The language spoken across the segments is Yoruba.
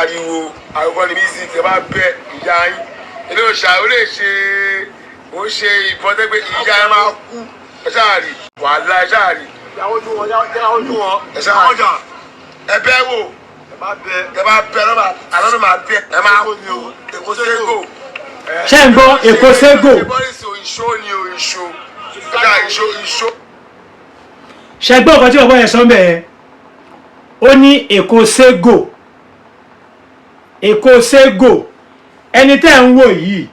Ariwo àkọ́kọ́ ni music. Ẹ bá bẹ ìyá yín, ilé òòṣà ó lè ṣe, ó ń ṣe ìbọn tẹ́ pé ìyá ẹ máa kú. Ẹ ṣáà rí wàhálà, ẹ ṣáà rí. Ojú wọn, jẹ́ ojú wọn. Ẹ ṣáà rí, ẹ bẹ́ wò. Ẹ bá bẹ. Ẹ bá bẹ lọ́ba àlọ́ ló máa bẹ, ẹ máa kú. Èkó Ségò. Ṣé ń gbọ́ Èkó Ségò? Bọ́lísì ìṣó ni o, ìṣó ìṣó ìṣó ìṣó. Ṣe gbọ́ nǹkan tí bàbá yẹn sọ ń bẹ̀ yẹn? Ó ní Èkó Ségò, Èkó Ségò. Ẹni tẹ́ ń wò yìí,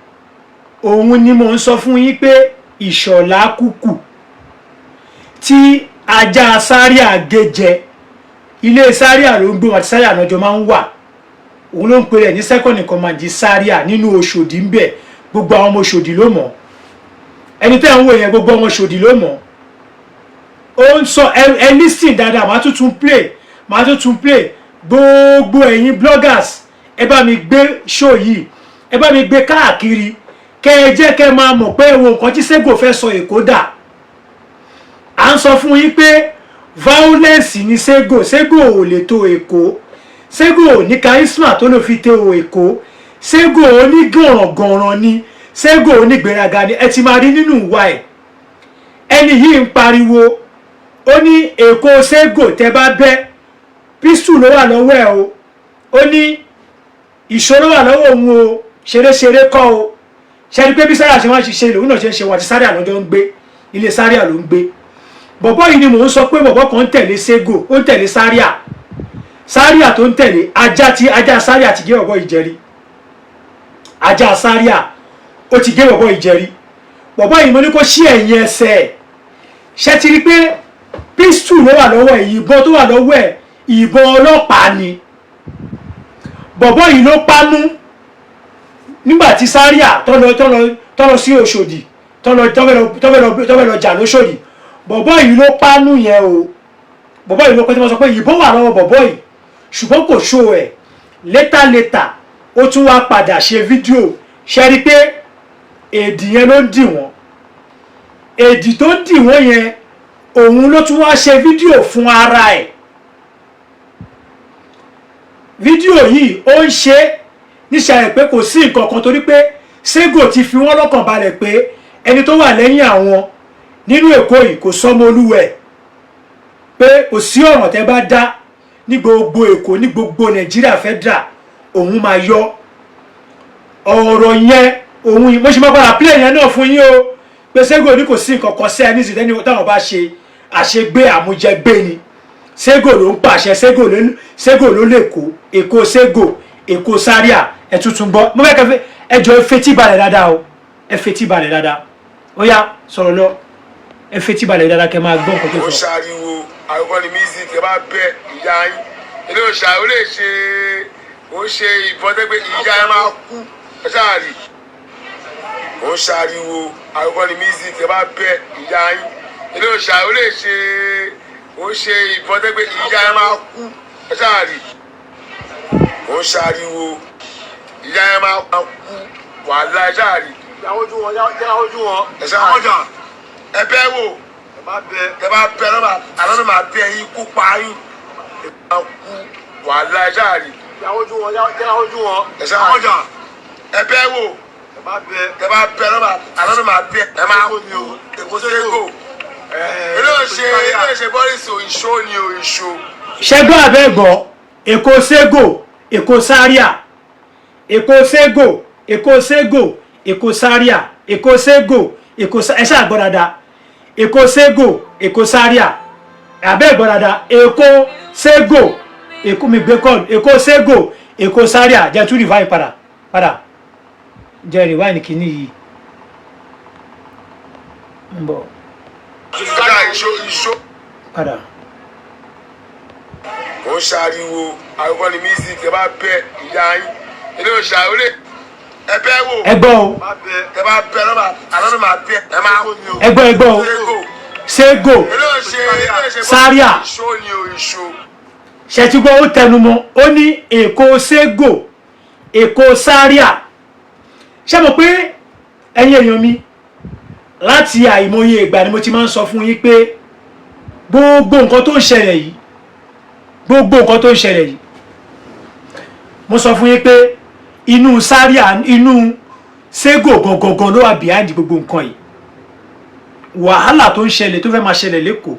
òun ni mò ń sọ fún yín pé Ìṣọ̀lá Kúkù tí ajá Zaria gé jẹ. Ilé Zaria ló ń gbé wọn àti Zaria lọ́jọ́ máa ń wà. Òun ló ń pè rẹ̀ ní second in command Zaria nínú Òṣòdì ń bẹ̀. Gbogbo àwọn ọmọ Òṣòdì ló mọ̀. Ẹni tẹ́ ń wò yẹn, gbogbo ọmọ Òṣòdì ló mọ̀. Ó ń sọ, ẹ listen dáadáa. Màá tún tún play, màá tún tún play. Gbogbo ẹ̀yin bloggers, ẹ bá mi gbé show yìí, ẹ bá mi gbé káàkiri, kẹ ẹ jẹ́ kẹ máa mọ̀ pé wo nǹkan tí Sego fẹ́ sọ Èkó dà. À ń sọ fún yín pé violence ni Sego. Sego ò lè tó Èkó. Sego ò ní charisma tó lè fi tó Èkó. Sego onígànràngànràn ni Sego, onígbéraga ni. Ẹ ti máa rí nínú ìwà ẹ̀. Ẹni yìí ń pariwo, ó ní Èkó Sego, tẹ bá bẹ́, pistol ló wà lọ́wọ́ ẹ̀ o. Ó ní ìṣòro wà lọ́wọ́ òun o, ṣeréṣeré kọ́ o. Ṣe ni pé bí Zaria ṣe wá ṣe lòun náà ṣe ń ṣe wọn àti Zaria lọ́jọ́ ń gbé. Ilé Zaria ló ń gbé. Bọ̀bọ́ yìí ni mò ń sọ pé bọ̀bọ́ kan ń tẹ̀lé Sego, ó ń tẹ̀lé Zaria. Zaria tó ń tẹ̀lé, ajá tí ajá Zaria ti gé bọ̀bọ́ yìí jẹrí. Ajá Zaria ó ti gé bọ̀bọ́ yìí jẹrí. Bọ̀bọ́ yìí, mo ní kó ṣí ẹ̀yìn ẹsẹ̀ ẹ̀. Ṣe ti rí pé pistol ló wà lọ́wọ́ ẹ̀? Ìbọn tó wà lọ́wọ́ ẹ̀, ìbọn ọlọ́pàá ni. Bọ̀bọ́ yìí ló pánú nígbà tí Zaria tó lọ sí Òṣòdì, tó fẹ́ lọ jà lóṣòdì. Bọ̀bọ́ yìí ló pánú yẹn o. Bọ̀bọ́ yìí ló pẹ́ tí wọ́n sọ pé ìbọn wà lọ́wọ́ bọ̀bọ́ yìí, ṣùgbọ́n kò ṣó ẹ̀. Later later, ó tún wá padà ṣe fídíò. Ṣe rí pé èdì yẹn ló ń dì wọ́n? Èdì tó ń dì wọ́n yẹn, òun ló tún wá ṣe fídíò fún ara ẹ̀. Fídíò yìí, ó ń ṣe níṣẹ́ rẹ̀ pé kò sí nǹkan kan, torí pé Sego ti fi wọ́n lọ́kàn balẹ̀ pé ẹni tó wà lẹ́yìn àwọn nínú Èkó yìí kò sọmọ olúwẹ̀, pé kò sí ọ̀ràn tẹ́ bá dá ní gbogbo Èkó, ní gbogbo Nàìjíríà federal, òun máa yọ ọ̀rọ̀ yẹn. Òun mo ṣe máa padà play yẹn náà fún yín o, pé Sego ní kò sí nǹkan kan sí ẹni sì táwọn bá ṣe àṣegbé àmújẹgbé ni. Sego ló ń pàṣẹ, Sego ló lè kó Èkó. Sego, Èkó Zaria. Ẹ tuntun gbọ́. Mo fẹ́ kẹ́ ẹ jọ, ẹ fetí balẹ̀ dáadáa o, ẹ fetí balẹ̀ dáadáa. Ó yá, sọ̀rọ̀ lọ. Ẹ fetí balẹ̀ dáadáa kẹ́ máa gbọ́ nǹkan tó Ó sọ. ṣàriwo àkọ́kọ́ ni music. Ẹ bá bẹ ìyá yín, ilé òòṣà ó lè ṣe, ó ń ṣe ìbọn tẹ́ pé ìyá ẹ máa kú. Ẹ ṣáà rí, ó ń ṣàriwo àkọ́kọ́ ni music. Ẹ bá bẹ ìyá yín, ilé òòṣà ó lè ṣe, ó ń ṣe ìbọn tẹ́ pé ìyá ẹ máa kú. Ẹ ṣáà rí, ó ń ṣàriwo, ìyá ẹ máa kú wàhálà. Ẹ ṣáà rí. Ojú wọn, jẹ́ ojú wọn. Ẹ ṣáà rí, ẹ bẹ́ wò. Ẹ bá bẹ. Ẹ bá bẹ lọ́ba àlọ́ ló máa bẹ yín, kú pa yín, ẹ máa kú wàhálà. Ẹ ṣáà rí. Ojú wọn, jẹ́ ojú wọn. Ẹ ṣáà rí, ẹ bẹ́ wò. Ẹ bá bẹ. Ẹ bá bẹ lọ́ba àlọ́ ló máa bẹ, ẹ máa kú. Èkó Sego, ilé òṣè bọ́lísì ìṣó ni o, ìṣó. Ṣẹgbọ́n abẹ́gbọ́? Èkó Sego, Èkó Zaria, Èkó Sego, Èkó Sego, Èkó Zaria, Èkó Sego, Èkó. Ẹ ṣáà gbọ́ dáadáa. Èkó Sego, Èkó Zaria. Abẹ́ gbọ́ dáadáa. Èkó Sego, Èkó mi gbé kọ́ọ̀lù. Èkó Sego, Èkó Zaria. Jẹ́ tún rewind padà padà, jẹ́ rewind kìíní yìí ń bọ̀. Ìṣó ìṣó. Padà. Ó ń ṣàriwo àkọ́kọ́ ni music. Ẹ bá bẹ ìyá yín, ilé òṣà ó lè ẹ bẹ́ wò. Ẹ gbọ́ o. Ẹ bá bẹ lọ́ba àlọ́ ló máa bẹ, ẹ máa kú. Ẹ gbọ́, ẹ gbọ́ o. Sego Sego ilé òṣè ilé òṣè Zaria. Ìṣó ni o, ìṣó. Ṣètìgbọ́? Ó tẹnumọ́, ó ní Èkó Sego, Èkó Zaria. Ṣé mo pé ẹ̀yin èèyàn mi, láti àìmọye ìgbà ni mo ti máa ń sọ fún yín pé gbogbo nǹkan tó ń ṣẹlẹ̀ yìí, gbogbo nǹkan tó ń ṣẹlẹ̀ yìí, Mo sọ fún yín pé inú Zaria, inú Sego gangan ló wà behind gbogbo nǹkan yìí. Wàhálà tó ń ṣẹlẹ̀, tó fẹ́ máa ṣẹlẹ̀ l'Ékòó,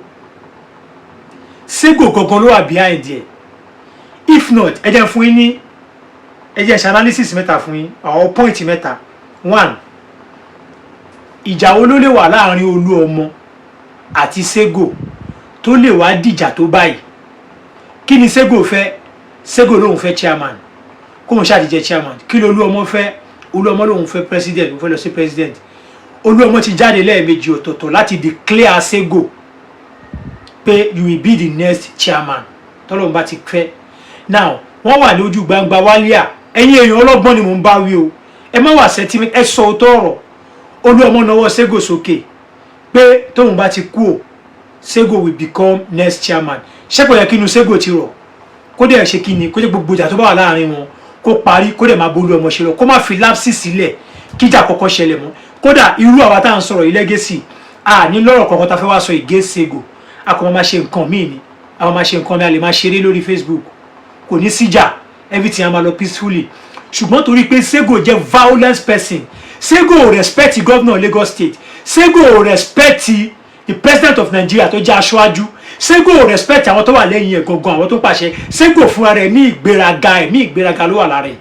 Sego gangan ló wà behind ẹ̀. If not, ẹ jẹ́ fún yín ní, ẹ jẹ́ ṣe analysis mẹ́ta fún yín, àwọn point mẹ́ta. One, ìjà wo ló lè wà láàrin Olú Ọmọ àti Sego tó lè wá dìjà tó báyìí? Kí ni Sego fẹ́? Sego lòun fẹ́ chairman, kóun ṣàdìjẹ chairman. Kí ló Olú Ọmọ fẹ́? Olú Ọmọ lòun fẹ́ president, òun fẹ́ lọ sí president. Olú Ọmọ ti jáde lẹ́ẹ̀mejì ọ̀tọ̀ọ̀tọ̀ láti declare Sego pé you will be the next chairman tọ́lọ́run bá ti fẹ́. Now, wọ́n wà lójú gbangba wálíà. Ẹ̀yin èèyàn ọlọ́gbọ́n ni mò ń bá wí o, ẹ má wà sentiment, ẹ sọ òótọ́ ọ̀rọ̀. Olú Ọmọ nawọ́ Sego sókè pé tóun bá ti kú o, Sego will become next chairman. Ṣé kò yẹ kí inú Sego ti rọ̀, kó dẹ̀ ṣe kí ni, kó jẹ́ gbogbo ìjà tó bá wà láàrin wọn kó parí, kó dẹ̀ máa bólú ọmọ ṣe lọ, kó má fi lapse sílẹ̀ kíjà kọ́kọ́ ṣẹlẹ̀ mọ́? Kódà irú àwa tá à ń sọ̀rọ̀ yìí, legacy a ní lọ́rọ̀ kankan tá a fẹ́ wá sọ against Sego. A kò máa ṣe nǹkan míì ni, a máa ṣe nǹkan míì, a lè máa ṣeré lórí Facebook, kò ní síjà, everything a máa lọ peacefully. Ṣùgbọ́n torí pé Sego jẹ́ violence person, Sego ò respect governor Lagos State, Sego ò respect the president of Nigeria tó jẹ́ aṣáájú, Sego ò respect àwọn tó wà lẹ́yìn ẹ̀ gangan, àwọn tó ń pàṣẹ. Sego fúnra rẹ̀ ní ìgbéraga, ẹ̀mí ìgbéraga ló wà lára ẹ̀.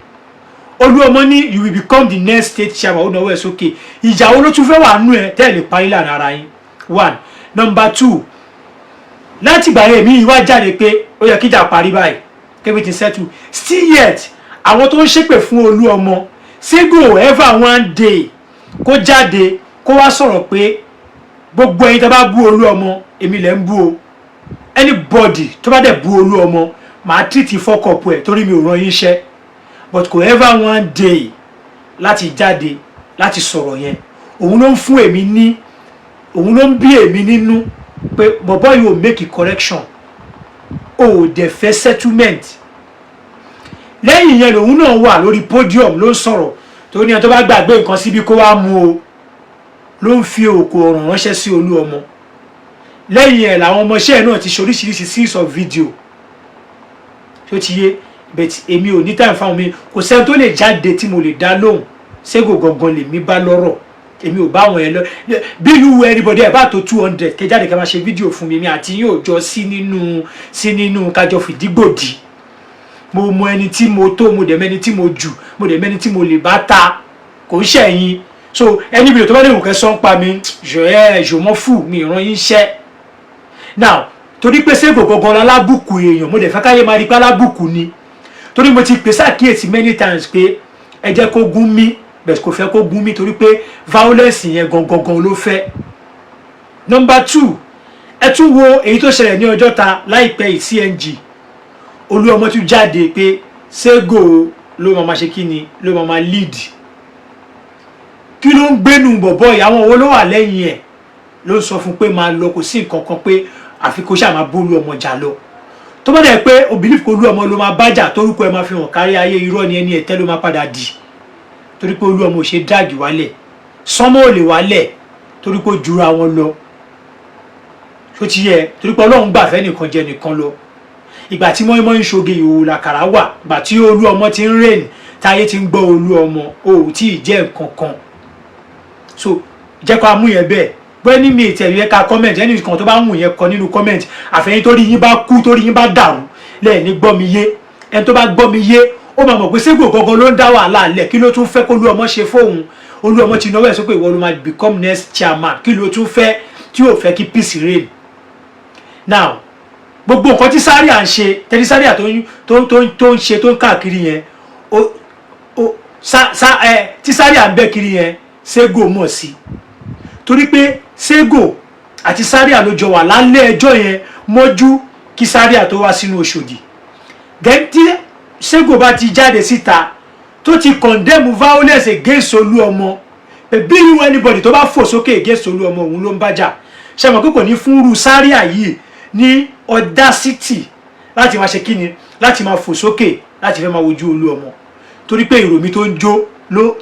Olúọmọ ní you will become the next state chairman, ó náwó ẹ̀ sókè. Ìjà wo ló tún fẹ́ wà nú ẹ tẹ́ ẹ̀ lè parí láàrin ara yín? One. Number two, láti ìgbà yẹn mi wá jáde pé ó yẹ kíjà parí báyìí, kébí ti settle. Still yet, àwọn tó ń ṣépè fún Olúọmọ, Sego ever one day kó jáde kó wá sọ̀rọ̀ pé gbogbo ẹ̀yin tó bá bú Olúọmọ, èmi lẹ̀ ń bú o, anybody tó bá dẹ̀ bú Olúọmọ, màá treat fuck up ẹ̀ torí mi ò rán yín iṣẹ́. But kò ever one day láti jáde láti sọ̀rọ̀ yẹn. Òun ló ń fún èmi ní, òun ló ń bí èmi nínú pé bọ̀bọ́ yìí ò make a correction, ò dẹ̀ fẹ́ settlement. Lẹ́yìn yẹn, lòun náà wà lórí podium, ló ń sọ̀rọ̀ tó ní ẹni tó bá gbàgbé nǹkan síbi kó wá mú o, ló ń fi òkò ọ̀ràn ránṣẹ́ sí Olú Ọmọ. Lẹ́yìn ẹ̀ làwọn ọmọọṣẹ́ ẹ̀ náà ti ṣe oríṣiríṣi series of video tó ti yé. But èmi ò ní time fáwọn mi, kò sẹ́ni tó lè jáde tí mo lè dá lóhùn. Sego gangan lèmi bá lọ́rọ̀, èmi ò bá wọn yẹn lọ. Bí irú anybody ẹ̀ bá tó 200 kẹ jáde kẹ máa ṣe fídíò fún mi, mi àti yín ò jọ sí nínú kájọ fìdígbòdì. Mo mọ ẹni tí mo tó, mo dẹ̀ mẹ́ni tí mo jù, mo dẹ̀ mẹ́ni tí mo lè bá ta, kò ń ṣẹ̀yìn. So ẹni bí tó bá lè wù kẹ́ sọ́n pa mi, je ẹ je m'en fous, mi ìran yín ṣẹ́. Now, torí pé Sego gangan alábùkù èèyàn, mo dẹ̀ fẹ́ káyé máa rí pé alábùkù ni, torí mo ti pè sàkíyèsí many times pé ẹ jẹ́ kó gún mí, bẹ́ẹ̀ kò fẹ́ kó gún mí, torí pé violence yẹn gangan gan ló fẹ́. Number two, ẹ tún wo èyí tó ṣẹlẹ̀ ní Ọjọ́ta láìpẹ́ yìí, CNG. Olúọmọ tún jáde pé Sego ló máa ma ṣe kí ni, ló máa ma lead. Kí ló ń gbénu bọ̀bọ̀ yìí? Àwọn wo ló wà lẹ́yìn ẹ̀ ló ń sọ fún pé máa lọ, kò sí nǹkan kan, pé àfi kó ṣáà máa bólú ọmọ jà lọ? Tó bá dẹ̀ pé o believe kó Olú Ọmọ ló máa bájà, torúkọ ẹ máa fi hàn kárí ayé, irọ́ ni, ẹni ẹ̀tẹ́ ló máa padà dì, torí pé Olú Ọmọ ò ṣe drag wálẹ̀, sánmọ́ ò lè wálẹ̀, torí pé ó jura wọn lọ. Tó ti yẹ, torí pé Ọlọ́run gbà fẹ́ nìkan jẹ nìkan lọ. Ìgbà tí mọ́ínmọ́ín ṣoge, ìhòòhò làkàrà wà. Ìgbà tí Olú Ọmọ ti ń rìn, táyé ti ń gbọ́ Olú Ọmọ, o ò tí ì jẹ́ nǹkan kan. So jẹ́ kó a mú yẹn bẹ́ẹ̀. Bẹ́ẹ̀ ní mi ìtẹ̀lé yẹ ká comment ẹnì kan tó bá wù yẹn kọ nínú comment. Àfẹ́yìn torí yín bá kú, torí yín bá dàrú lẹ́yìn ní gbọ́ mi yé. Ẹni tó bá gbọ́ mi yé, ó máa mọ̀ pé Sego gangan ló ń dá wàhálà lẹ̀. Kí ló tún fẹ́ kó Olú Ọmọ ṣe fóun? Olú Ọmọ ti náwó ẹ̀ sọ pé ìwọ ló máa become next chairman. Kí ló tún fẹ́ tí yóò fẹ́ kí peace reign? Now, gbogbo nǹkan tí Zaria ń ṣe, tẹ́lí Zaria tó ń ṣe, tó ń káàkiri yẹn, ó sa sa ẹ tí Zaria ń bẹ́ kiri yẹn, Sego mọ̀ sí, torí pé Sego àti Zaria ló jọ wà lálẹ́ ẹjọ́ yẹn mọ́jú kí Zaria tó wá sínú Òṣòdì. Then tí Sego bá ti jáde síta tó ti condemn violence against Olú Ọmọ, pé bí irú anybody tó bá fò sókè against Olú Ọmọ, òun ló ń bájà, ṣe mọ̀ pé kò ní fúnrú Zaria yìí ní audacity láti máa ṣe kíni, láti máa fò sókè, láti fẹ́ máa wojú Olú Ọmọ, torí pé ìròmí tó ń jó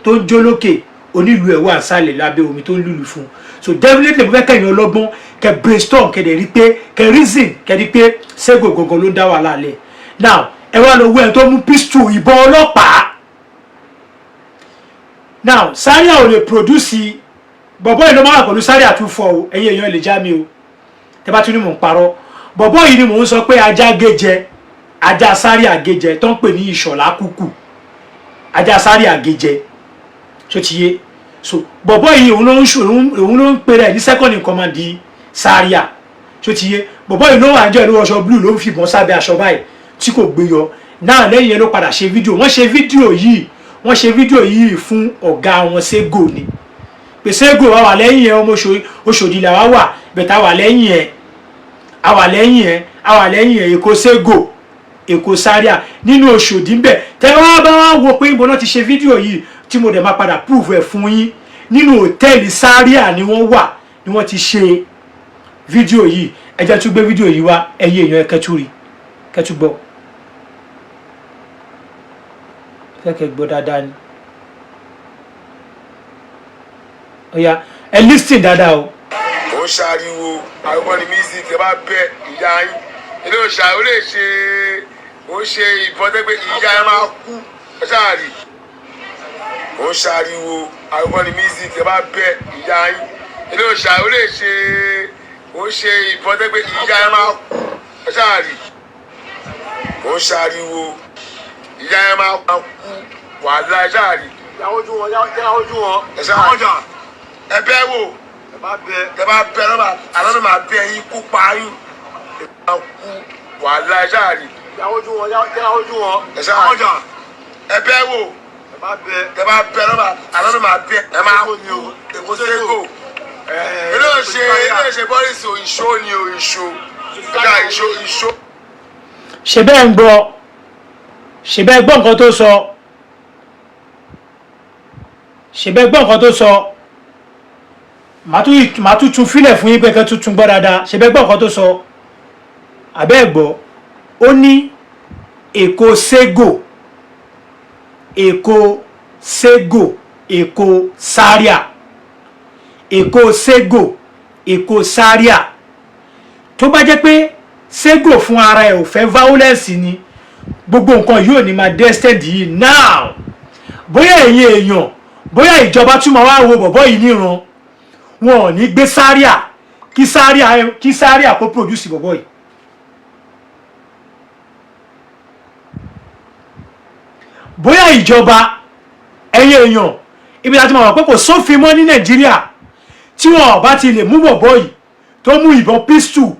tó ń jó lókè, onílù ẹ̀ wà sálẹ̀ lábẹ́ omi tó ń lùlù fún un. So definitely, mo fẹ́ kẹ́yìn ọlọ́gbọ́n kẹ́ brainstorm, kẹ́ dẹ̀ rí pé kẹ́ reason, kẹ́ rí pé Sego gangan ló ń dá wàhálà lẹ̀. Now, ẹ Ẹ wá lọ wọ ẹ tó mú pistol, ìbọn ọlọ́pàá. Now, Zaria ò lè produce bọ̀bọ́ yìí ló máa wà pẹ̀lú Zaria tún fọ o. Ẹ̀yin èèyàn lè já mi o tẹ́ bá tún ní mò ń parọ́. Bọ̀bọ́ yìí ni mò ń sọ pé ajá gé jẹ, ajá Zaria gé jẹ, tó ń pè ní Ìṣọ̀lá Kúkù, ajá Zaria gé jẹ. Ṣó ti yé? So bọ̀bọ́ yìí, òun ló ń pè rẹ̀ ní second in command di Zaria. Ṣó ti yé? Bọ̀bọ́ yìí ló wà níjọ́ ìlú ọṣọ blue, ló ń fìbọn sábẹ́ aṣọ báyìí tí kò gbé yọ náà. Lẹ́yìn yẹn ló padà ṣe fídíò. Wọ́n ṣe fídíò yìí fún ọ̀gá wọn Sego ni, pé Sego wà lẹ́yìn ẹ̀, ọmọ Òṣòdì làwa wà bẹ̀tà, wà lẹ́yìn ẹ̀, a wà lẹ́yìn ẹ̀, a wà lẹ́yìn ẹ̀. Èkó Sego, Èkó Zaria nínú Òṣòdì ń bẹ̀. Tẹ́ wá bá wá wo pé ibo náà ti ṣe fídíò yìí, tí mo dẹ̀ máa padà prove ẹ̀ fún yín, nínú hòtẹ́ẹ̀lì Zaria ni wọ́n wà ni wọ́n ti ṣe fídíò yìí. Ẹ jẹ́ tún gbé fídíò yìí wá, ẹ̀yin èèyàn, ẹ kẹ́tù rí, kẹ́tù gbọ́, kẹ́kẹ́ gbọ́ dáadáa ni. Ó yá, ẹ listen dáadáa o. Ó ń ṣariwo àwọn ní music. Ẹ bá bẹ ìyá yín, ilé òṣà ó lè ṣe, ó ń ṣe ìbọn tẹ́ pé ìyá ẹ máa kú. Ẹ ṣáà rí, ó ń ṣariwo àwọn ní music. Ẹ bá bẹ ìyá yín, ilé òṣà ó lè ṣe, ó ń ṣe ìbọn tẹ́ pé ìyá ẹ máa kú. Ẹ ṣáà rí, ó ń ṣariwo, ìyá ẹ máa kú wàhálà. Ẹ ṣáà rí. Yàwó ojú wọn, yàwó ojú wọn. Ẹ ṣáà rí, ẹ bẹ́ wò. Ẹ bá bẹ. Ẹ bá bẹ lọ́ba àlọ́ náà máa bẹ yín kú pa yín, ẹ máa kú wàhálà. Ẹ ṣáà rí. Yàwó ojú wọn, yàwó ojú wọn. Ẹ ṣáà rí, ẹ bẹ́ wò. Ẹ bá bẹ. Ẹ bá bẹ lọ́ba àlọ́ náà máa bẹ, ẹ máa kú. Èkó Sego, ilé òṣè bọ́lísì ìṣó ni o, ìṣó ìṣó ìṣó. Ṣe bẹ́ẹ̀ ń gbọ́? Ṣe bẹ́ẹ̀ gbọ́ nǹkan tó sọ? Ṣe bẹ́ẹ̀ gbọ́ nǹkan tó sọ? Màá tún fílẹ̀ fún yín pé kẹ́ tún tún gbọ́ dáadáa. Ṣe bẹ́ẹ̀ gbọ́ nǹkan tó sọ? Àbẹ́ ẹ̀ gbọ́? Ó ní Èkó Sego, Èkó Sego, Èkó Zaria, Èkó Sego, Èkó Zaria. Tó bá jẹ́ pé Sego fún ara ẹ̀ ò fẹ́ violence ni, gbogbo nǹkan yóò ní máa destined yìí now. Bóyá ẹ̀yin èèyàn, bóyá ìjọba tún máa wá wo bọ̀bọ́ yìí níran, wọn ò ní gbé Zaria, kí Zaria kó produce bọ̀bọ́ yìí. Bóyá ìjọba, ẹ̀yin èèyàn, ibi láti máa wà pé kò sófin mọ́ ní Nàìjíríà, tí wọn ò bá ti lè mú bọ̀bọ́ yìí tó mú ìbọn pistol,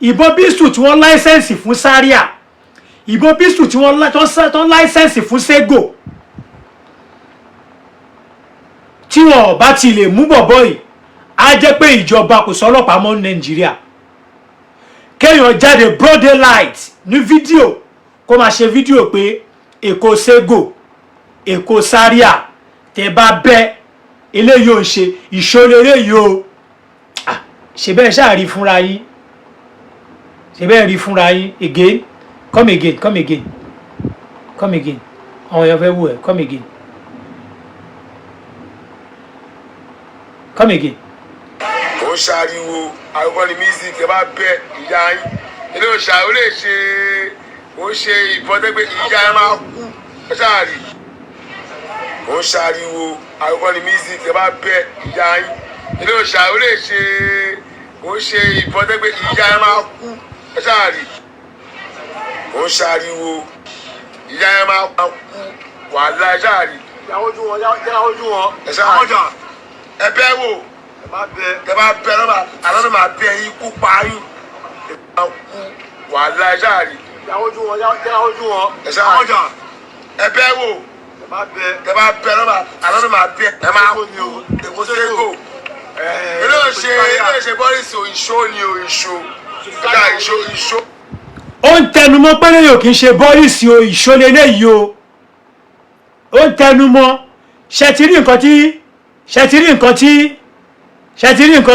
ìbọn pistol tí wọ́n license fún Zaria, ìbọn pistol tí wọ́n tó license fún Sego, tí wọn ò bá ti lè mú bọ̀bọ́ yìí, á jẹ́ pé ìjọba kò sọ ọlọ́pàá mọ́ ní Nàìjíríà. Kéèyàn jáde broad daylight ní fídíò, kó máa ṣe fídíò pé Èkó Sego, Èkó Zaria, tẹ bá bẹ́, eléyìí ò ń ṣe ìṣòro eléyìí o. Ah, ṣe bẹ́ẹ̀ ṣáà rí fúnra yín? Ṣe bẹ́ẹ̀ rí fúnra yín? Again, come again, come again, come again. Àwọn èèyàn fẹ́ wò ẹ́. Come again, come again. Ó ń ṣariwo àwọn ní music. Ẹ bá bẹ ìyá yín, ilé òṣà ó lè ṣe, ó ń ṣe ìbọn tẹ́ pé ìyá ẹ máa kú. Ẹ ṣáà rí, ó ń ṣariwo àwọn ní music. Ẹ bá bẹ ìyá yín, ilé òṣà ó lè ṣe, ó ń ṣe ìbọn tẹ́ pé ìyá ẹ máa kú. Ẹ ṣáà rí, ó ń ṣariwo, ìyá ẹ máa kú wàhálà. Ẹ ṣáà rí. Yàwó ojú wọn, yàwó ojú wọn. Ẹ ṣáà rí, ẹ bẹ́ wò. Ẹ bá bẹ. Ẹ bá bẹ lọ́ba àlọ́ náà máa bẹ yín kú pa yín, ẹ máa kú wàhálà. Ẹ ṣáà rí. Yàwó ojú wọn, yàwó ojú wọn. Ẹ ṣáà rí, ẹ bẹ́ wò. Ẹ bá bẹ. Ẹ bá bẹ lọ́ba àlọ́ náà máa bẹ, ẹ máa kú. Èkó Sego, ilé òṣè bọ́lísì ìṣó ni o, ìṣó ìṣó ìṣó. Ó ń tẹnumọ́ pẹ́lẹ́ yóò kì í ṣe bọ́ìsì o, ìṣó leléyìí o. Ó ń tẹnumọ́. Ṣe ti rí nǹkan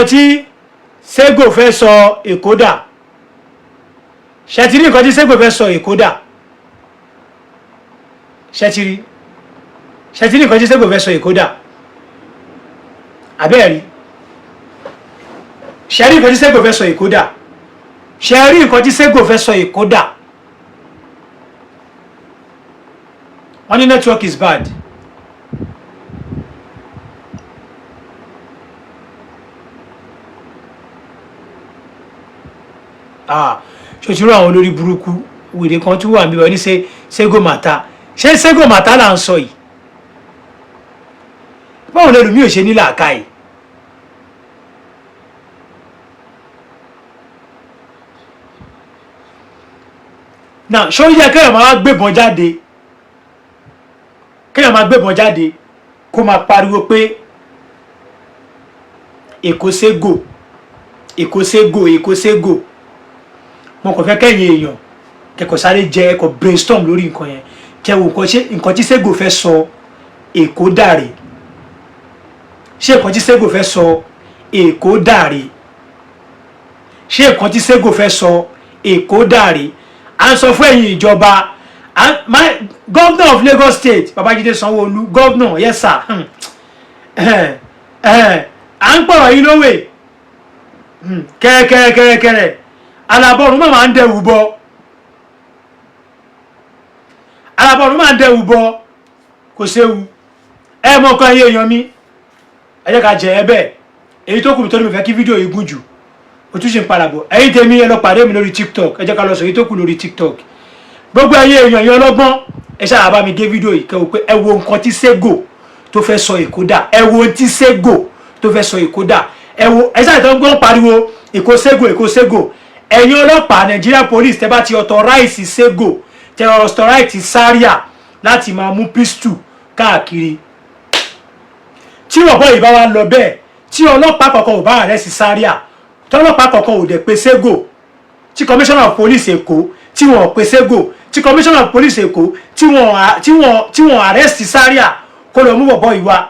tí Sego fẹ́ sọ Èkó dà? Ṣe ti rí nǹkan tí Sego fẹ́ sọ Èkó dà? Ṣe ti rí nǹkan tí Sego fẹ́ sọ Èkó dà? Àbẹ́ẹ̀rí, ṣe rí nǹkan tí Sego fẹ́ sọ Èkó dà? Ṣe rí nǹkan tí Sego fẹ́ sọ Èkó dà? Wọ́n ní network is bad. Ah, ṣòṣìrò àwọn olórí burúkú wèrè kan tún wà níbẹ̀ ní ṣe Sego Mata. Ṣé Sego Mata là ń sọ yìí? Báwo lẹ́nu mi ò ṣe ní làákàyè? Now, ṣó yẹ kéèyàn máa gbébọn jáde, kéèyàn máa gbébọn jáde kó máa pariwo pé Èkó Sego, Èkó Sego, Èkó Sego? Mo kàn fẹ́ kẹ́yìn èèyàn kẹ́kọ̀ọ́ sáré jẹ ẹ̀kọ́ brainstorm lórí nǹkan yẹn, kẹ́ wo nǹkan, ṣé nǹkan tí Sego fẹ́ sọ Èkó dàrí? Ṣé nǹkan tí Sego fẹ́ sọ Èkó dàrí? Ṣé nǹkan tí Sego fẹ́ sọ Èkó dàrí? À ń sọ fún ẹ̀yin ìjọba, governor of Lagos State, Babájídé Sanwó-Olú, governor, yes sir. À ń pọ̀rọ̀ yìí lówè kẹ́rẹ́kẹ́rẹ́kẹ́rẹ́. Alábọ̀rún máa ń dẹ̀wù bọ, alábọ̀rún máa ń dẹ̀wù bọ, kò séwu. Ẹ mọ ọkọ ẹyẹ èèyàn mi, ẹ jẹ́ ká jẹ ẹ bẹ́ẹ̀. Èyí tó kù mi tó ní mi fẹ́ kí fídíò yìí gùn jù, o tún ṣe ń padà bọ̀. Ẹ̀yin tèmi, ẹ lọ pàdé mi lórí TikTok. Ẹ jẹ́ ká lọ sọ èyí tó kù lórí TikTok. Gbogbo ẹ̀yin èèyàn yẹn ọlọ́gbọ́n, ẹ ṣáà bá mi gé fídíò yìí, kẹ́ wò pé ẹ wo nǹkan tí Sego tó fẹ́ sọ Èkó dà. Ẹ wo ohun tí Sego tó fẹ́ sọ Èkó dà. Ẹ wo, ẹ ṣáà tó ń gbọ́n pariwo Èkó Sego, Èkó Sego. Ẹ̀yin ọlọ́pàá, Nigeria Police, tẹ́ bá ti authorize Sego, tẹ́ authorize Zaria láti máa mú pistol káàkiri, tí ọ̀bọ yìí bá wá lọ bẹ́ẹ̀, tí ọlọ́pàá kọ̀ọ̀kan ò bá arrest Zaria, tọ́lọ́pàá kọ̀ọ̀kan ò dẹ̀ pé Sego, tí commissioner of police Èkó tí wọ́n pè Sego, tí commissioner of police Èkó tí wọ́n arrest Zaria kó lọ mú bọ̀bọ̀ yìí wá,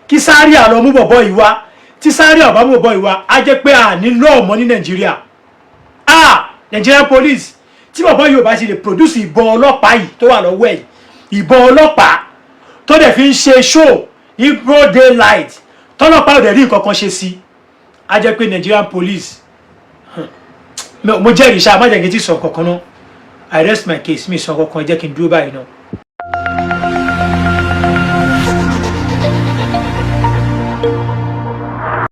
kí Zaria lọ mú bọ̀bọ̀ yìí wá, tí Zaria ò bá mú bọ̀bọ̀ yìí wá, á jẹ́ pé a ní law mọ́ ní Nàìjíríà. Ah, Nigerian Police, tí bọ̀bọ̀ yìí ò bá ti lè produce ìbọn ọlọ́pàá yìí tó wà lọ́wọ́ ẹ̀, ìbọn ọlọ́pàá tó dẹ̀ fi ń ṣe show ní broad daylight, tọ́lọ́pàá ò dẹ̀ rí nǹkan kan ṣe sí, á jẹ́ pé Nigerian Police, mo jẹ́rìí ṣáà, má jẹ́ kí n ti sọ kankan náà. I rest my case. Mi sọ kankan, jẹ́ kí n dúró báyìí náà.